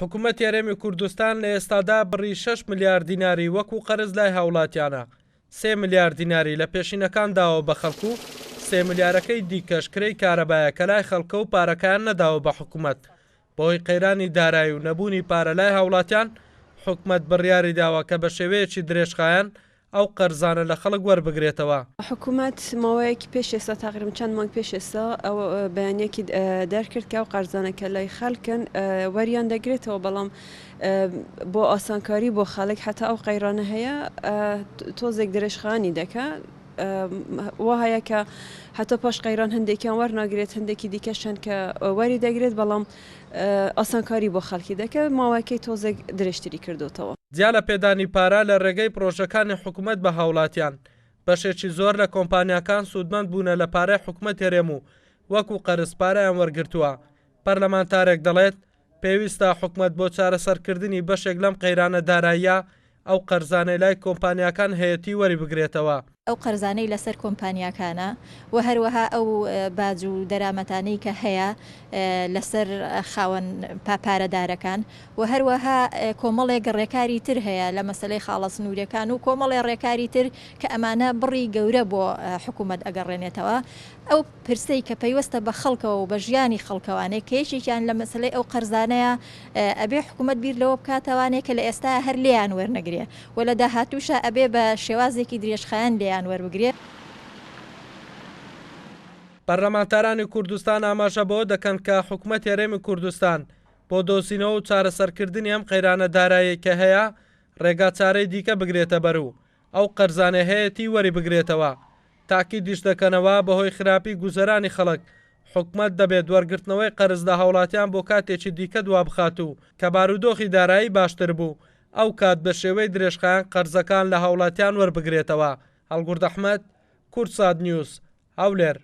حکومەتی هەرێمی کوردستان لە ئێستادا بڕی شەش ملیار دیناری وەکو قەرز لای هاوڵاتیانە، سێ ملیار دیناری لە پێشینەکان داوە بە خەڵک و سێ ملیارەکەی دیکەش کرێی کارەبایە کە لای خەڵکە و پارەکەیان نەداوە بە حکومەت. بەهۆی قەیرانی دارایی و نەبوونی پارە لای هاوڵاتیان، حکومەت بڕیاری داوە کە بە شێوەیەکی درێژخایەن ئەو قەرزانە لە خەڵک وەربگرێتەوە. حکومەت ماوەیەکی پێش ئێستا تەقریبەن چەند مانگ پێش ئێستا ئەو بەیانیەکی دەرکرد کە ئەو قەرزانە کە لای خەلکن وەریان دەگرێتەوە بەڵام بۆ ئاسانکاری بۆ خەڵک هەتا ئەو قەیرانە هەیە تۆزێک درێژخایەنی دەکا وا هەیە کە هەتا پاش قەیران هەندێکیان وەرناگرێت هەندێکی دیکەش هەن کە وەری دەگرێت بەڵام ئاسانکاری بۆ خەڵکی دەکە ماوەکەی تۆزێک درێژتری کردوتەوە. جیا لە پێدانی پارە لە رێگەی پرۆژەکانی حکومەت بە هاوڵاتیان، بەشێکی زۆر لە کۆمپانیاکان سوودمەند بوونە لە پارەی حکومەت هەرێم و وەکو قەرز پارەیان وەرگرتووە، پەرلەمانتارێک دەڵێت، پێویستە حکومەت بۆ چارەسەرکردنی بەشێک لەم قەیرانە داراییە ئەو قەرزانەی لای کۆمپانیاکان هەیەتی وەریبگرێتەوە. ئەو قەرزانەی لەسەر کۆمپانیاکانە و هەروەها ئەو باج و دەرامەتانەی کە هەیە لەسەر خاوەن پارەدارەکان و هەروەها کۆمەڵێک ڕێکاری تر هەیە لە مەسەلەی خاڵە سنووریەکان و کۆمەڵێ ڕێکاری تر کە ئەمانە بڕی گەورە بۆ حکوومەت ئەگەڕێنێتەوە. ئەو پرسەی کە پەیوەستە بە خەڵکەوە و بە ژیانی خەڵکەوانێ کە یەکێکیان لە مەسەلەی ئەو قەرزانەیە ئەبێ حکوومەت بیر لەوە بکاتەوانێ کە لە ئێستایا هەر لێیان وەرنەگرێ و لە داهاتووشا ئەبێ بە شێوازێکی درێژخایەن لێیان وەربگرێ. پەرلەمانتارانی کوردستان ئاماژە بەوە دەکەن کە حکومەتی هەرێمی کوردستان بۆ دۆزینەوە و چارەسەرکردنی ئەم قەیرانە داراییەی کە هەیە ڕێگا چارەی دیکە بگرێتە بەر و ئەو قەرزانەی هەیەتی وەریبگرێتەوە. تاکیدیش دەکەنەوە بەهۆی خراپی گوزەرانی خەڵک حکومەت دەبێت وەرگرتنەوەی قەرز لە هاوڵاتیان بۆ کاتێکی دیکە دوابخات و کە بارودۆخی دارایی باشتر بوو ئەو کات بە شێوەی درێژخایەن قەرزەکان لە هاوڵاتیان وەربگرێتەوە. هەڵگورد ئەحمەد، کوردسات نیوز، هەولێر.